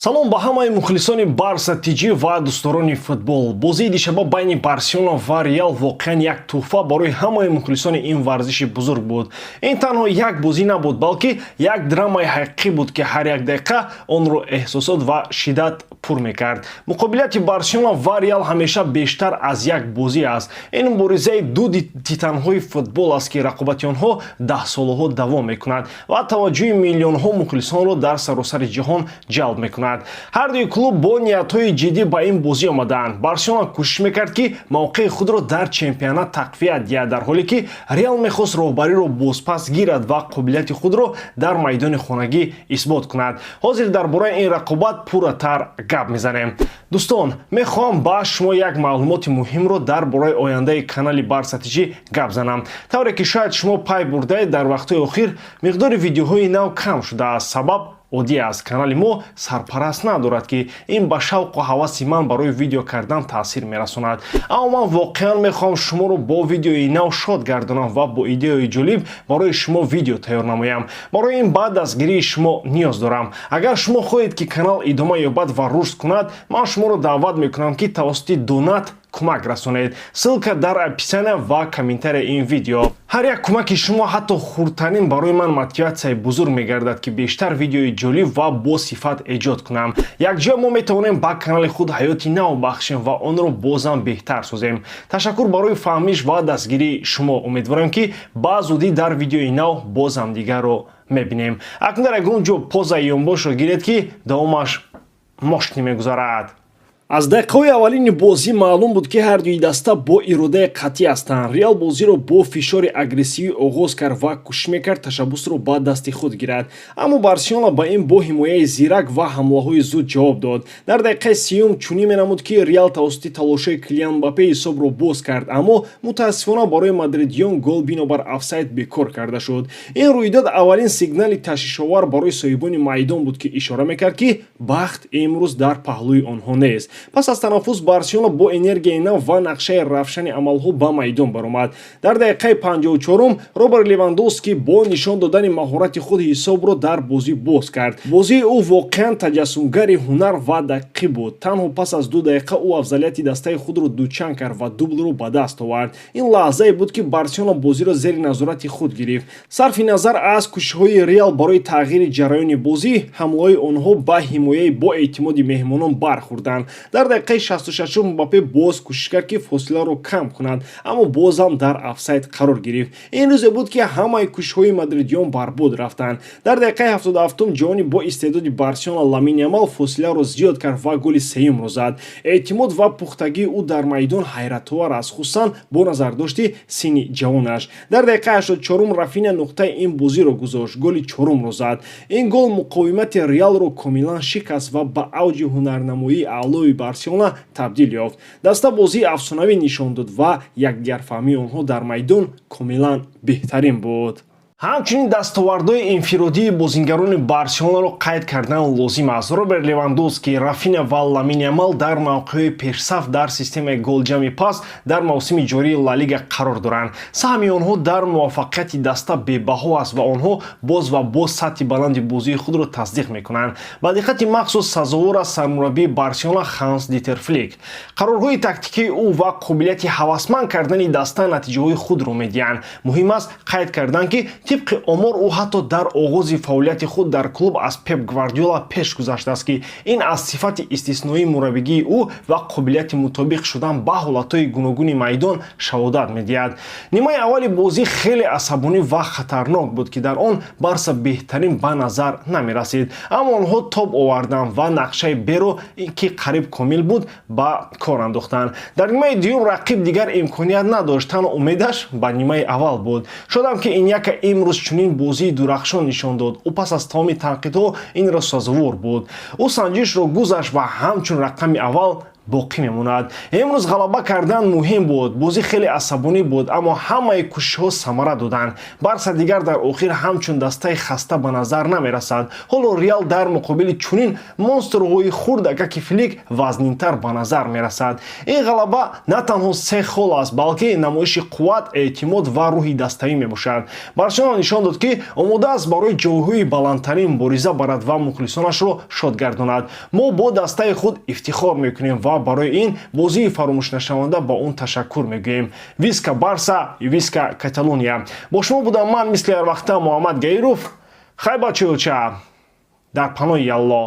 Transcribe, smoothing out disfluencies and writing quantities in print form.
Салом ба ҳамаи мухлисони Барса ТЖ ва дӯстдорони футбол. Бозии дишаба байни Барселона ва Реал воқеан як тӯҳфа барои ҳамаи мухлисони ин варзиши бузург буд. Ин танҳо як бозӣ набуд, балки як драмаи ҳақиқӣ буд, ки ҳар як дақиқа онро эҳсосот ва шиддат пур мекард. Муқобилияти Барселона ва Реал ҳамеша бештар аз як бозӣ аст. Ин муборизаи ду титанҳои футбол аст, ки рақобати онҳо даҳсолаҳо давом мекунад ва таваҷҷӯҳи миллионҳо мухлисонро дар саросари ҷаҳон ҷалб мекунад. Ҳар дуи клуб бо ниятҳои ҷиддӣ ба ин бозӣ омадаанд. Барселона кӯшиш мекард, ки мавқеи худро дар чемпионат тақвият диҳад, дар ҳоле ки Реал мехост роҳбариро бозпас гирад ва қобилияти худро дар майдони хонагӣ исбот кунад. Ҳозир дар бораи ин рақобат пурратар гап мезанем. Дӯстон, мехоҳам ба шумо як маълумоти муҳимро дар бораи ояндаи канали Барса ТЖ гап занам. Тавре ки шояд шумо пай бурдаед, дар вақтҳои охир миқдори видеоҳои нав кам шудааст. Сабаб оддӣ аст: канали мо сарпараст надорад, ки ин ба шавқу ҳаваси ман барои видео кардан таъсир мерасонад. Аммо ман воқеан мехоҳам шуморо бо видеои нав шод гардонам ва бо идеяи ҷолиб барои шумо видео тайёр намоям. Барои ин ба дастгирии шумо ниёз дорам. Агар шумо хоҳед, ки канал идома ёбад ва рушд кунад, ман шуморо даъват мекунам, ки тавассути донат кӯмак расонед. Ссылка дар описания ва комментария ин видео. Ҳар як кӯмаки шумо, ҳатто хурдтарин, барои ман мотиватсияи бузург мегардад, ки бештар видеои ҷолиб ва босифат эҷод кунам. Якҷоя мо метавонем ба канали худ ҳаёти нав бахшем ва онро бозам беҳтар созем. Ташаккур барои фаҳмиш ва дастгирии шумо. Умедворам, ки ба зудӣ дар видеои нав боз ҳамдигарро мебинем. Акнун дар ягон ҷо позаи ёнбошро гиред, ки давомаш мошинӣ мегузарад. Аз дақиқаҳои аввалини бозӣ маълум буд, ки ҳар дуи даста бо иродаи қатъӣ ҳастанд. Реал бозиро бо фишори агрессивӣ оғоз кард ва кӯшиш мекард ташаббусро ба дасти худ гирад, аммо Барселона ба ин бо ҳимояи зирак ва ҳамлаҳои зуд ҷавоб дод. Дар дақиқаи 30-юм чунин менамуд, ки Реал тавассути талошҳои Килиан Мбаппе ҳисобро боз кард, аммо мутаассифона барои мадридиён гол бинобар офсайд бекор карда шуд. Ин рӯйдод аввалин сигнали ташвишовар барои соҳибони майдон буд, ки ишора мекард, ки бахт имрӯз дар паҳлӯи онҳо нест. Пас аз танаффус Барселона бо энергияи нав ва нақшаи равшани амалҳо ба майдон баромад. Дар дақиқаи 54-ум Роберт Левандовский бо нишон додани маҳорати худ ҳисобро дар бозӣ боз кард. Бозии ӯ воқеан таҷассумгари ҳунар ва дақиқӣ буд. Танҳо пас аз 2 дақиқа ӯ афзалияти дастаи худро дучанд кард ва дублро ба даст овард. Ин лаҳзае буд, ки Барселона бозиро зери назорати худ гирифт. Сарфи назар аз кӯшишҳои Реал барои тағйири ҷараёни бозӣ, ҳамлаҳои онҳо ба ҳимояи боэътимоди меҳмонон бархӯрданд. Дар дақиқаи 66-ум Мбаппе боз кӯшиш кард, ки фосиларо кам кунад, аммо бозам дар офсайд қарор гирифт. Ин рӯзе буд, ки ҳамаи кӯшишҳои мадридиён барбод рафтанд. Дар дақиқаи 77-ум ҷавони бо истеъдоди Барселона Ламин Ямал фосиларо зиёд кард ва голи сеюмро зад. Эътимод ва пухтагии ӯ дар майдон ҳайратовар аст, хусусан бо назардошти синни ҷавонаш. Дар дақиқаи 84-ум Рафиня нуқтаи ин бозиро гузошт, голи чорумро зад. Ин гол муқовимати Реалро комилан шикаст ва ба авҷи ҳунарнамоии аълои Барселона табдил ёфт. Даста бозии афсонавӣ нишон дод ва якдигарфаҳмии онҳо дар майдон комилан беҳтарин буд. Ҳамчунин дастовардҳои инфиродии бозингарони Барселонаро қайд кардан лозим аст. Роберт Левандовский, Рафиня ва Ламин Ямал дар мавқеъҳои пешсаф дар системаи голҷамъи ПАС дар мавсими ҷории Ла Лига қарор доранд. Саҳми онҳо дар муваффақияти даста бебаҳо аст ва онҳо боз ва боз сатҳи баланди бозии худро тасдиқ мекунанд. Ба диққати махсус сазовор аст сармураббии Барселона Ханс Дитер Флик. Қарорҳои тактикии ӯ ва қобилияти ҳавасманд кардани даста натиҷаҳои худро медиҳанд. Муҳим аст қайд кардан, ки тибқи омор ӯ ҳатто дар оғози фаъолияти худ дар клуб аз Пеп Гвардиола пеш гузаштааст, ки ин аз сифати истисноии мураббигии ӯ ва қобилияти мутобиқ шудан ба ҳолатҳои гуногуни майдон шаҳодат медиҳад. Нимаи аввали бозӣ хеле асабонӣ ва хатарнок буд, ки дар он Барса беҳтарин ба назар намерасид, аммо онҳо тоб оварданд ва нақшаи Б-ро, ки қариб комил буд, ба кор андохтанд. Дар нимаи дуюм рақиб дигар имконият надошт, танҳо умедаш ба нимаи аввал буд. Шодам, ки Иньяки имрӯз чунин бозии дурахшон нишон дод. Ӯ пас аз тамоми танқидҳо инро сазовор буд. Ӯ санҷишро гузашт ва ҳамчун рақами аввал Боқӣ мемонад. Имрӯз ғалаба кардан муҳим буд. Бозӣ хеле асабонӣ буд, аммо ҳамаи кӯшишҳо самара доданд. Барса дигар дар охир ҳамчун дастаи хаста ба назар намерасад. Ҳоло Реал дар муқобили чунин монстрҳои хурдакаки Флик вазнинтар ба назар мерасад. Ин ғалаба на танҳо се хол аст, балки намоиши қувват, эътимод ва рӯҳи даставӣ мебошад. Барселона нишон дод, ки омода аст барои ҷойҳои баландтарин мубориза барад ва мухлисонашро шод гардонад. Мо бо дастаи худ ифтихор мекунем ва барои ин бозии фаромӯшнашаванда ба он ташаккур мегӯем. Visca Barça, Visca Catalunya! Бо шумо будам ман, мисли ҳарвақта, Муҳаммад Гаиров. Хай, бачаёча, дар паноҳи Аллоҳ.